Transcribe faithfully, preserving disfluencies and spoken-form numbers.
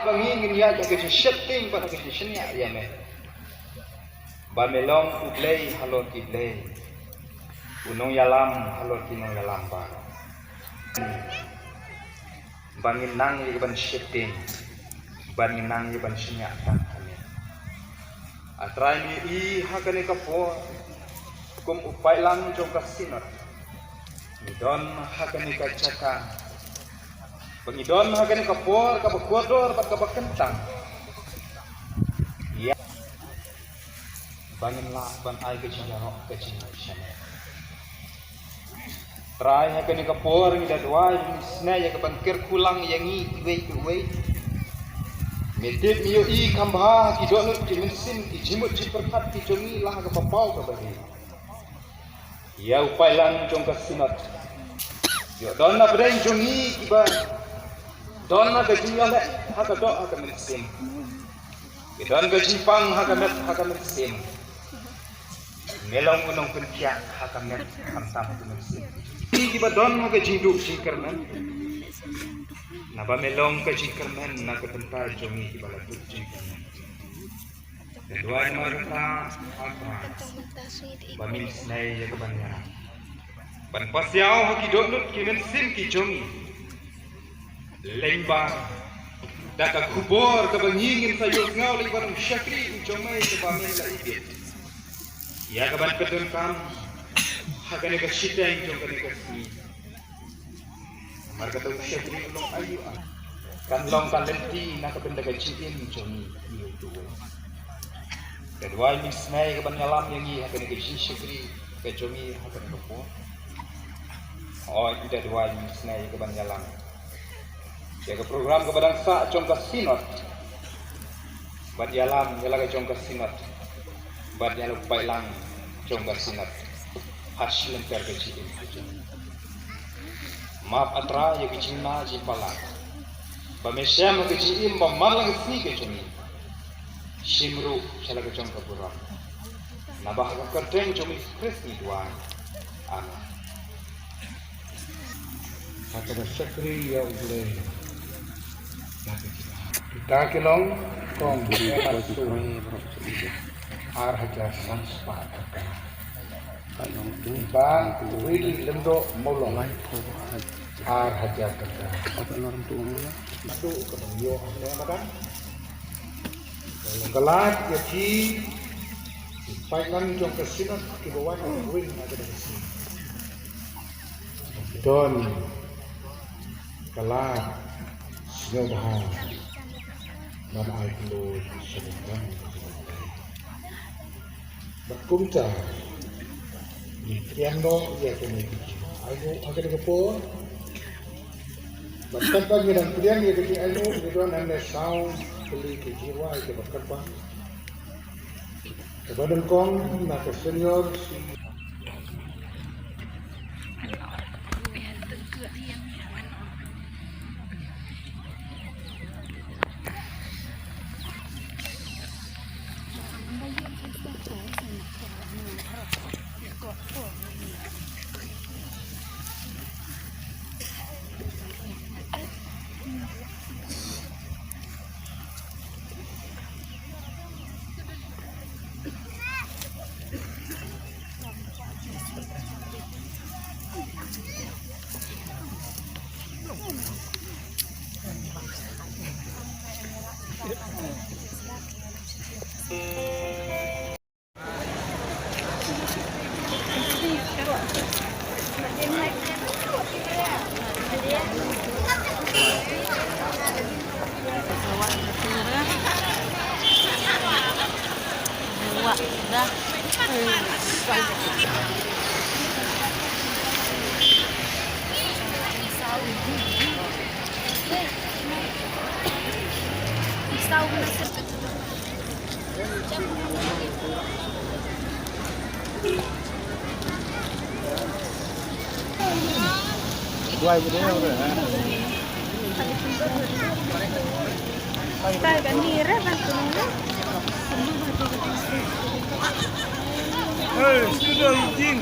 Ba ngi ngin ïaid ha ka jingsheptieng bad ha ka jingshaniah ïa me. Ba me long U Blei halor ki blei, U Nongïalam halor ki nongïalam baroh. Ba ngin nang ïa ka ban sheptieng, ba ngin nang ïa ban shaniah tang ha me. A Trai, ngi ïohi ha kane ka por kum u paidlang jong ka Synod, ngi don ha kane ka jaka, ba ngi don ha kane ka por kaba kordor bad kaba kyntang. Ïa ba ngin lah ban ai ka jingïaroh, ka jingshaniah. Trai, ha kane ka por ngi da duwai, ngi sngewbha ïa ka ban kyrkhu lang ïa ngi iwei pa iwei. Me tip, me ïohi kham bha ki dohnud ki mynsiem, ki jingmut jingpyrkhat ki jong ngi la ha kaba paw kaba ri. Ïa u paidlang jong ka Synod, ïoh don na pdeng jong ngi kiba don na ka jingïaleh ha ka doh ha ka mynsiem. Ki don ka jingpang ha ka met ha ka mynsiem. Me long u nongpynkhiah ha ka met khamtam ha ka mynsiem. Ki, kiba don ha ka jingduh jingkyrmen, naba me long ka jingkyrmen na ka bynta jong ngi kiba la duh jingkyrmen. Ka duwai namar kata, A Trai, ba me isynei ïa ka ban ïarap. Ban pasiaw ha ki dohnud ki mynsiem ki jong ngi. Lyngba da ka khubor kaba ngi ngin sa ïohsngew lyngba u shakri u jong me kaba me la ibit. Ïa kaban pyndonkam ha kane ka shiteng jong kane ka sngi. Namar kata u shakri u long aïu, kan long ka lynti na ka bynta ka jingim jong ngi. Ka duwai mynsngi kaban ïalam ïa ngi ha kane ka jingshakri ka jong ngi ha kane ka por. Hooid, ka duwai mynsngi kaban ïalam ïa ka program kaba dang sah jong ka Synod. Bad ïalam ïa la ka jong ka Synod. Bad ïa la u paidlang jong ka Synod. Ha shi lynter ka jingim ka jong ngi. Map, A Trai, ïa ka jingna jingpalat. Ba me shem ha ka jingim ba man la ka sngi ka jong ngi. Shim ruh sha la ka jong ka burom. Naba ha ka kyrteng jong u Khrist ngi duwai. Amen. Ha kaba shakri ïa U Blei. Kita ki long kong, ar hajar san spah tyngka. Ba Willy Lyngdoh Mawlong, ar hajar tyngka. Naduh kaba ïoh hangne madan. Ka lad ïa ki paidlang jong ka Synod kiba wan ring ha kane ka sngi. Don ka lad sngewbha ban ai kylluid sha ka kam. Bad kumta ngi pdiang noh ïa kane ka jingaiñguh ha kane ka por. Bad katba ngi dang pdiang ïa ka jingaiñguh, ngi don hangne saw tylli ki jingrwai kiba katba. Kaba nyngkong na ka senior. Hey, sudah izin.